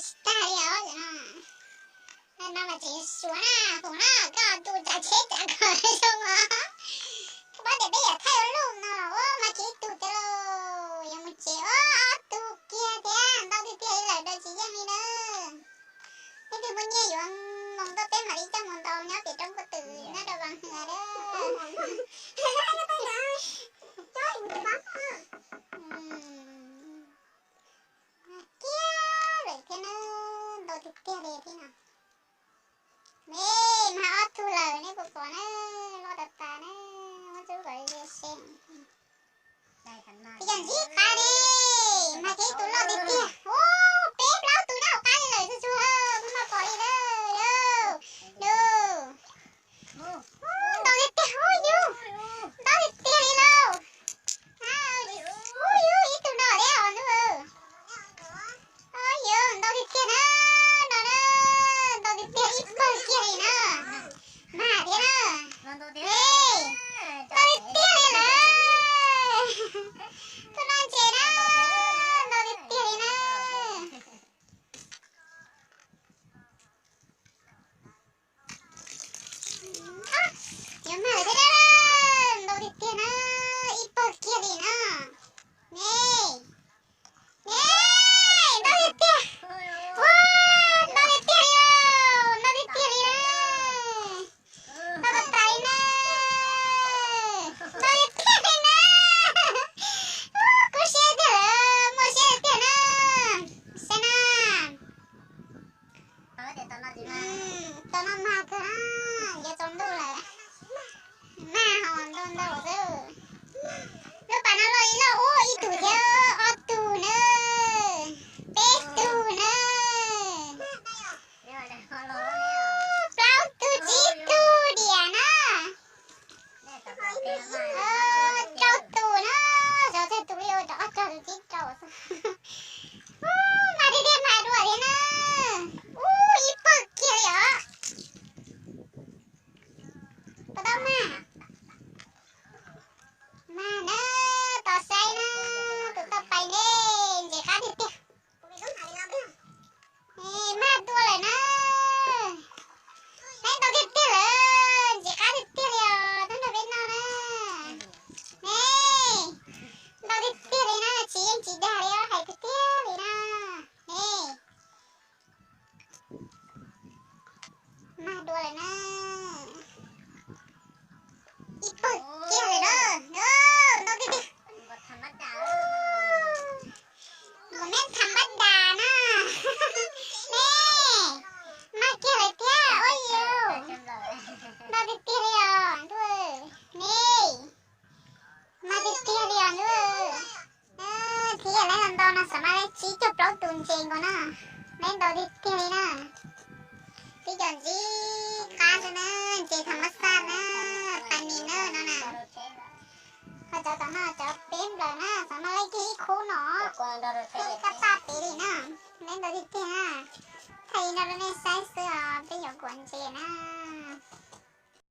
Tsis tag li os. No mas tseem suav na, foom na, koj tus tsav tsheb tsav kawm zoo os. Koj paub tias peb yam thaij ua luj no los ua mas tsis ib tug tiag lauj, yuav mus tsev ua ob tug kiag thiab, ntau tiag tiag li lawm, rau tsis yeej li na. Leej twg muaj nyiaj yuav mus ntaus peb mam li coj mus ntaus nyob pem roob Pov Twm nyob rau Vas Hwm a. Kiag lawm thiab na, ntau tiag tiag li thiab no. Ne, mag ob tug lawm nej puas pom na, loj tas tas na, muab tsuj kom ze se. Tsis yog ntsib qab ne, mag kiag ib tug loj tiag tiag. Ub, peb plaub tus na, qab li lawm tsuj tsuag, kuv mam pom li na. Yus, yus. Ntau tiag tiag, ub yus, ntau tiag tiag li lauj. Ub yus, ib tug no thiab os ntuj. Ub yus, ntau tiag tiag na, no na, ntau tiag tiag ib pawg kiag li na. Mag thiab na. Ntau tiag tiag li lawm. Tus no ntses na, ntau tiag tiag li na. Yuav mag lawm thiab, ntau tiag tiag na, ib pawg kiag li na. Ne, ne, ntau tiag tiag. Ua, ntau tiag tiag li, ntau tiag tiag li na. Ntau tas tas li na. Ntau tiag tiag li na. Ua, kub siab tiag lawm, muaj siab tiag na. Saib na. Tau noj mag kawg na, yuav tsaus ntuj lawm. Mag ho ntau ntau xwb. Lub pas no loj li loj, ub, ib tug thiab ob tug na, peb tug na, plaub tug tsib tug diam na. Rau tus na, zov txog tus li ua rau ob rau tus tsib rau xwb. Ub, mag tiag tiag, mag dua thiab na. Ub, ib pawg kiag li os. Puas tau mag? Mag na, tos saib na, tus tau pais ne, ntses qab tiag tiag. Mag dua lawm na. Neb ntau tiag tiag lawm, ntses qab tiag tiag li os, tab nrog peb noj na. Ne, ntau tiag tiag li na, tsis yeej tsis dag li os, hais tiag tiag li na. Ne, mag dua lawm na. Ib pawg kiag lawm na. Ntau tiag tiag. Nkaus neb tham npab das na. Ne, mag kiag lawm thiab ua yus. Ntau tiag tiag li os ntuj. Ne, mag tiag tiag li os ntuj. Thiab yog neb ntau ntau no xav mas neb tsib caug plaub tus ntses nkaus na. Neb ntau tiag tiag li na. Twb cov ntsib qab xwb na, ntses tham mab xaj na, pais mis na no na. Ho cov tom no cov peb nplawm na, xav mas leej twg ib khub no, kab paj pem li na. Neb ntau tiag tiag na. Thaij li no rau nej saib xwb os, peb yuav kuam ntses na.